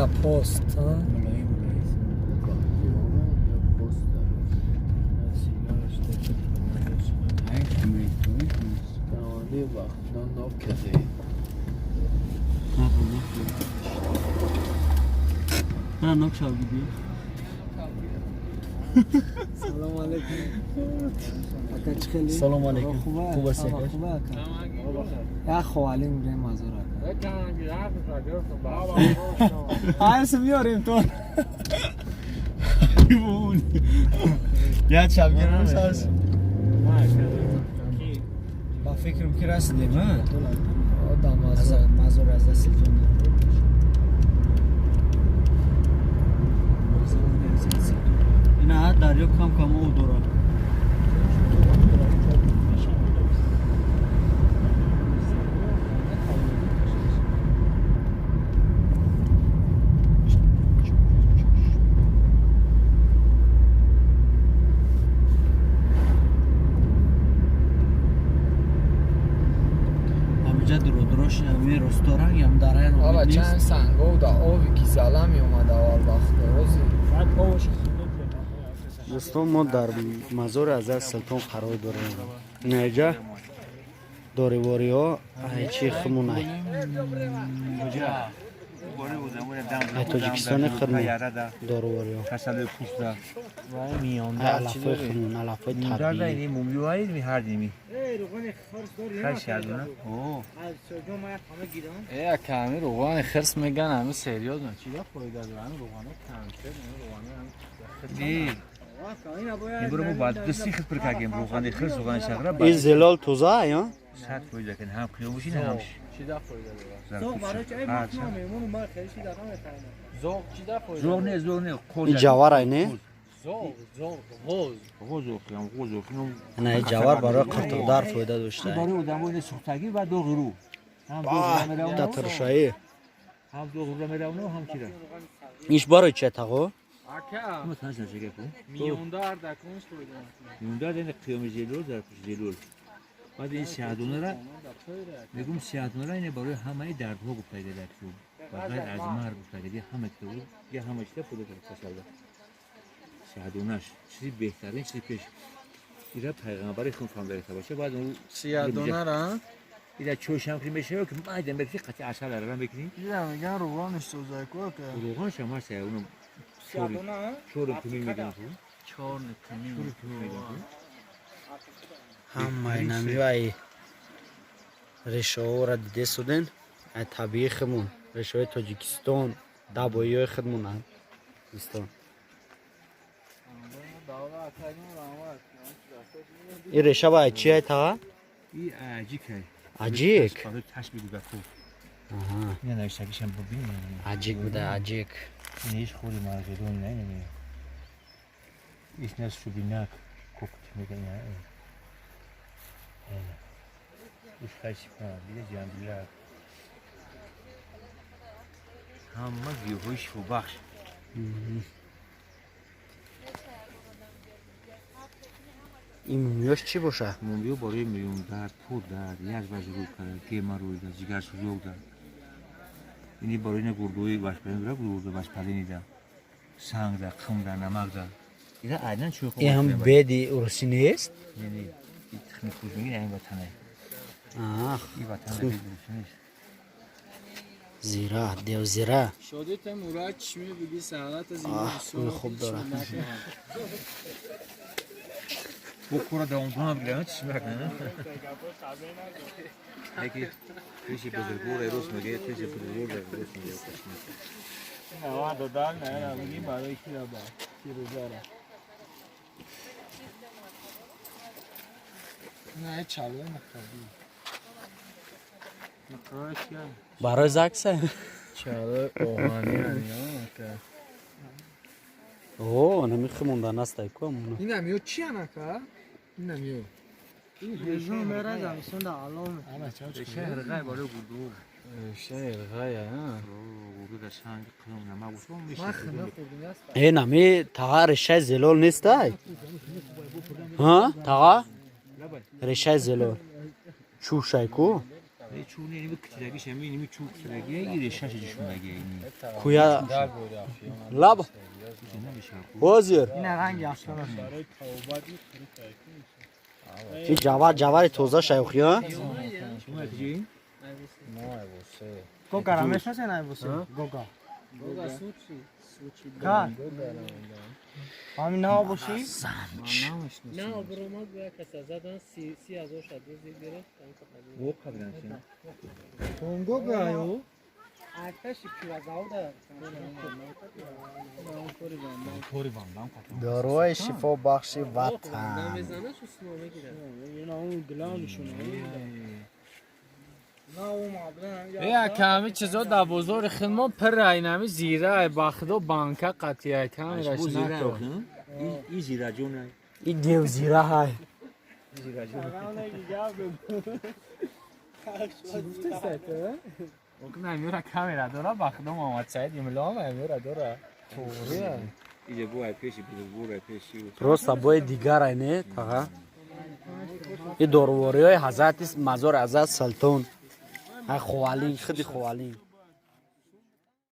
Ина пост, а? Мулоим, мулоим. Ha, nok şal gidiyor. Салом алейкум. Ака, чӣ хели? Салом алейкум. Хуб? Хуб аст, ака. Хуб, ака. Як ховалим гирем мазор, ака. Айс миёрем то. Я чапгирам сас. Ба фикрам, ки расидем, а? Одам мазор. Мазор аз даст Султон. Ина дарё кам кам об дорад. Ҳамиҷа дуродурош ами ресторан ям дараян. Ава чанд сангов да ови гизала меомад аввал вақт ози. Дӯстон, мо дар мазори Ҳазрат Султон қарор дорем. Инаҷа доривориҳо ҳайчи хумунай. Ай Тоҷикистони худмон дорувориҳо. Касалои пӯста. Алафҳои хумун, алафҳои табиӣ. Мумиёи ҳар дими. Хай. Э, ака, ҳамин руғани хирс меган, ҳамин серьёзно, чӣ да фоида дора? Ҳамин руғано камтер, ҳамин руғано. Ибро мо баъд дасти хирс пир кардем, руғани хирс, руғани шағра. Ин зилол тоза ё? 100% кан ҳам қиёмушин, ҳам Чӣ да фоида дора? Зоғ Зоғ чӣ да фоида? Зоғ не, зоғ не. Ин ҷаварай не? Зоғ, зоғ, ғоз. Ғоз оқиям, ғоз оқиям. Ина ҷавар барои қиртиқдар фоида дошта. Барои одамои сӯхтагӣ ва доғи рӯ. Ҳам доғи меравна. Да туршаи. Ҳам доғи рӯ меравна, ҳам чира. Иш барои чи, тағо? Ака, Мо танаш нашага ку. миёндард акунш фоида мекунад. Миёндард яъне қиёми зелол, дар пушти зелол. Баъд ин сиҳатдонара мегӯм, сиҳатдонара ине барои ҳамаи дардҳо гуфтага дар китоб. Ба ғайр аз марг гуфтага, дига ҳама китоб, дига ҳама чиза фоида дорад касалда. Сиҳатдонаш чизи беҳтарин, чизи пеш. Ира пайғамбари хун фаҳмида баша, баъд он Сиядонара? Ира чойшам ки мешава, ки майда мекунӣ, қати асал арара мекунӣ. Дида меган, руғаниш созайку, ака. Руғанаш ҳам ҳаст, уно чори туми меган. Чор туми. Чори туми меган. Ҳамаи намиваи решаҳоро диде суден, ай табиии худмон, решаҳои Тоҷикистон, дабоиҳои худмон дӯстон. Ин реша ба чи ай, таға? И аҷик ай. Аҷик. Барои таш бигӯ. Ина навиштагишам бубин. Аҷик буда, аҷик. Ин ҳеч худи марғидон не, не. Исна субинак кокт меган ина. Иш хайси па, дида ҷамбилак. Ҳама гиёҳҳои шифобахш. Ин мумиёш чӣ боша? Мумиё барои миёндард, пурдард, язва зурӯ карда, геморройда, ҷигарсӯзокда. Ини барои ина гурдои вашпалин, гурдои вашпалинида, сангда, қимда, намакда. Ира айнан чӯй. Ин ҳам беди урусӣ нест? Не, не. Ин тухми хуш мегирӣ, ин ватане. Ин ватане, беди урусӣ нест. Зира, девзира. Шоди темура чишми биги саҳарат Бӯи хуб дорад. Бо кора давомдон бигирам, чишмак, на? Яки пеши бузургвор рост мегӯяд, пеши бузургвор рост мегӯяд. Ава додар не, ра биги барои ки ра ба. Фирӯзара. Не, чалве нахаби. Барои закса. Чалои оҳани ака. О, нами химонда настай ку амуна. Инам ё чи анака? Инам ё. Решаи рғай барои гурдо. Решаи рғай, а? Гурдо дар санг, қим, намак бошад, Ман хина хӯрдим аст. Э, нами таға решаи зелол нестай? Ҳа, таға? Решаи зелол. Чӯшай ку? Чӯб не, ними китрагиш ами, ними чӯб китрагия, и решаш ҷушунагия ини. Куя лаб ҳозир. Ина ранги афшона. Ин ҷавар, ҷавари тоза шайхия. Шумо якҷи? Гога ра мешнасен ай буси? Гога. Кар. Ҳамин нав боши? نه آبرومات باید کس زدن 30,000 شد روزی گرفت. О қабран. Гога ё? Дорои шифобахши ватан. میزنه چو سنو میگیره. Е, ками чизо дар бозори хидмо пир инами зира ба худо банка қатия камераш накун. И зираҷон. Ин девзира ҳай. Намира камера дора, ба худо Муҳаммад Саид имло намира дора. Иҷа бу ай пеши бузургвор ай пеши. Просто бои дигар ай не таға. Ин дорувориҳои ҳазрати мазори ҳазрат Султон. Ай Хувалин, худи Хувалин.